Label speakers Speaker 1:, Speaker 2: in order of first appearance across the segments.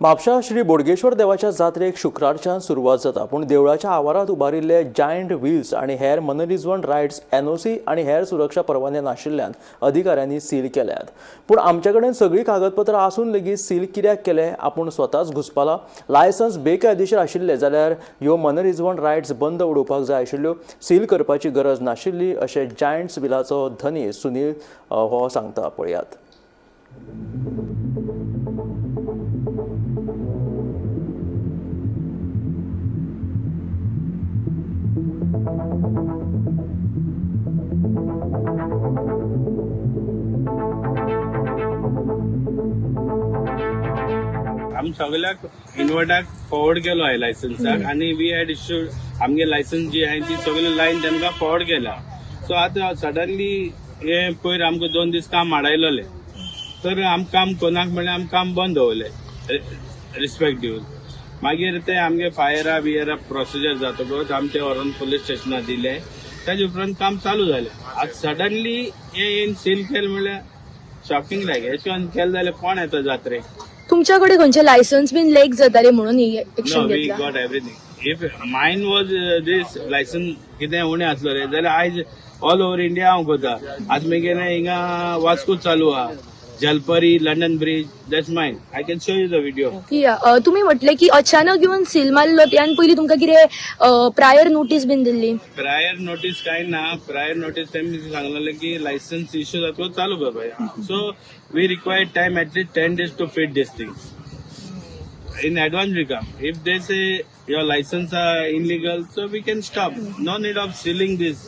Speaker 1: म्हापशा श्री बोडगेश्वर देवाच्या जात्रेक शुक्रारच्यान सुरवात जाता, पूण देवळाच्या आवारात उबारिल्ले जायंट व्हील्स आनी हेर मनरिजवण रायड्स एनओसी आनी हेर सुरक्षा परवाने नाशिल्ल्यान अधिकाऱ्यांनी सील केल्यात. पूण आमचे कडेन सगळीं कागदपत्रां आसून लेगीत सील कित्याक केले आपूण स्वताच घुसपाला. लायसन्स बेकायदेशीर आशिल्ले जाल्यार ह्यो मनरिजवण रायड्स बंद उडोवपाक जाय आशिल्ल्यो, सील करपाची गरज नाशिल्ली अशें जायंट्स व्हिलाचो धनी सुनील हो सांगता. पळयात.
Speaker 2: आमी सगळ्याक इन्वर्टाक फॉरवर्ड केलो आहे लायसन्साक आनी we had issued आमगे लायसन्स जी आहे ती सगळी लायन तांकां फॉरवर्ड केला. सो आतां सडनली हे पयर आमकां 2 दीस काम आडायलेले, तर आम काम कोणाक म्हणल्यार आम काम बंद दवरलें रिस्पेक्ट दिवन. मागीर ते आमगे फायरा बियरा प्रोसिजर जातकच आमी ते व्हरोन पुलीस स्टेशनार दिले. ताजे उपरांत काम चालू जालें. आतां सडनली हे येवन सील केलें म्हणल्यार शॉकिंग लायक. एशें करून केलें जाल्यार कोण येता जात्रेक?
Speaker 3: तुमच्याकडे खंयचे लायसन्स बीन लॅक जाताले म्हणून ही एक्शन
Speaker 2: No, we
Speaker 3: घेतला?
Speaker 2: got everything. If mine was this license कितें उणें आसलो रे जाल्यार आयज ऑल ओवर इंडिया हांव करता. आज मेगेलें हिंगा वास्को चालू आहा, जलपरी, London bridge, that's mine. I can show you the video.
Speaker 3: या, तुम्ही म्हटले की अचानक येवन सील मारलो, त्यान पयलीं तुमकां कितें प्रायर नोटीस बीन दिल्ली?
Speaker 2: प्रायर नोटीस कांय ना. प्रायर नोटीस तेमी सांगलेलें की लायसन्स इश्यू जातकच चालू करपाक. So we required time, at least 10 days to fit this things. In advance we come. If they say your license are illegal, so we can stop. No need of sealing this.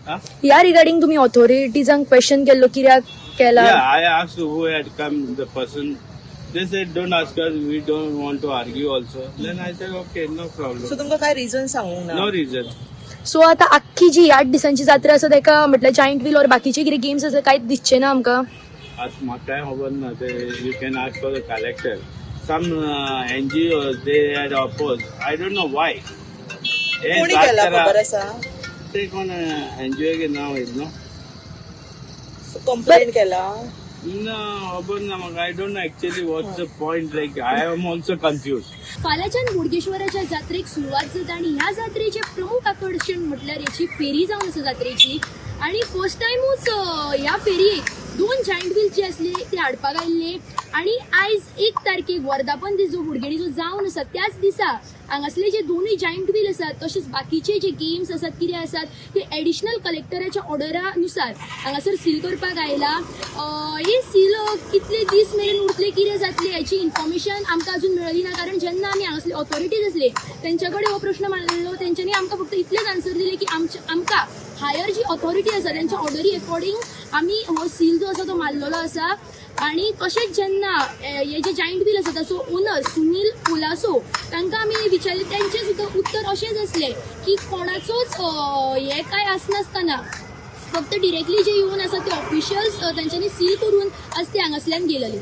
Speaker 2: Huh?
Speaker 3: ह्या regarding तुम्ही ऑथॉरिटीजांक question केल्लो कित्याक केला?
Speaker 2: Yeah, I asked who had come, the person. They said, "Don't ask us, we don't want to argue also." Then I said, "Okay, no problem."
Speaker 4: So तुमकां काय reason सांगूंक ना?
Speaker 2: No reason.
Speaker 3: So आता आख्खी जी 8 दिसांची जात्रा आसा तेका म्हटल्यार जायंट व्हील और बाकीचे कितें गेम्स आसा कांयच दिसचे ना आमकां?
Speaker 2: आतां म्हाका कांय खबर ना ते. You can ask for the collector. Some NGO, they had oppose. I don't know why.
Speaker 4: कोणी केला खबर आसा?
Speaker 2: ते कोण एनजीओ के नांव येत न्हू.
Speaker 4: कंप्लेंट केला?
Speaker 2: ना, खबर ना म्हाका. I don't know actually what's the point. Like, I am also confuse.
Speaker 3: फाल्यांच्यान बोडगेश्वराच्या जात्रेक सुरवात जाता आनी ह्या जात्रेचें प्रमुख आकर्शण म्हटल्यार हेची फेरी जावन आसा जात्रेची. आनी फर्स्ट टायमूच ह्या फेरयेक दोन जायंट व्हील जे आसले ते हाडपाक आयिल्ले. आनी आयज 1 तारखेक वर्धापन दीस जो बोडगेणीचो जावन आसा त्याच दिसा हांगासले जे दोनूय जायंट व्हील आसात तशेंच बाकीचे जे गेम्स आसात कितें आसात ते एडिशनल कलेक्टराच्या ऑर्डरा नुसार हांगासर सील करपाक आयला. हे सील कितले दीस मेरेन उरतले, कितें जातले हाची इन्फॉर्मेशन आमकां अजून मेळ्ळी ना, कारण जेन्ना आमी हांगासले ऑथॉरिटीज आसले तेंच्या कडेन हो प्रश्न मांडलो, तेंच्यांनी आमकां फक्त इतलेच आन्सर दिले की आमचे आमकां हायर जी ऑथॉरिटी आसा तेंच्या ऑर्डरी अकॉर्डिंग आमी हो सील जो आसा तो मारलेलो आसा. आणि तशेंच जेन्ना हे जे जायंट व्हील आसा ताचो ओनर सुनील कोलासो तांकां आमी विचारलें, तेंचें सुद्दां उत्तर अशेंच आसलें की कोणाचोच हें कांय आसनासतना फक्त डिरेक्टली जे येवन आसा ते ऑफिशियल्स तांच्यांनी सील करून आज ते हांगासल्यान गेलेले.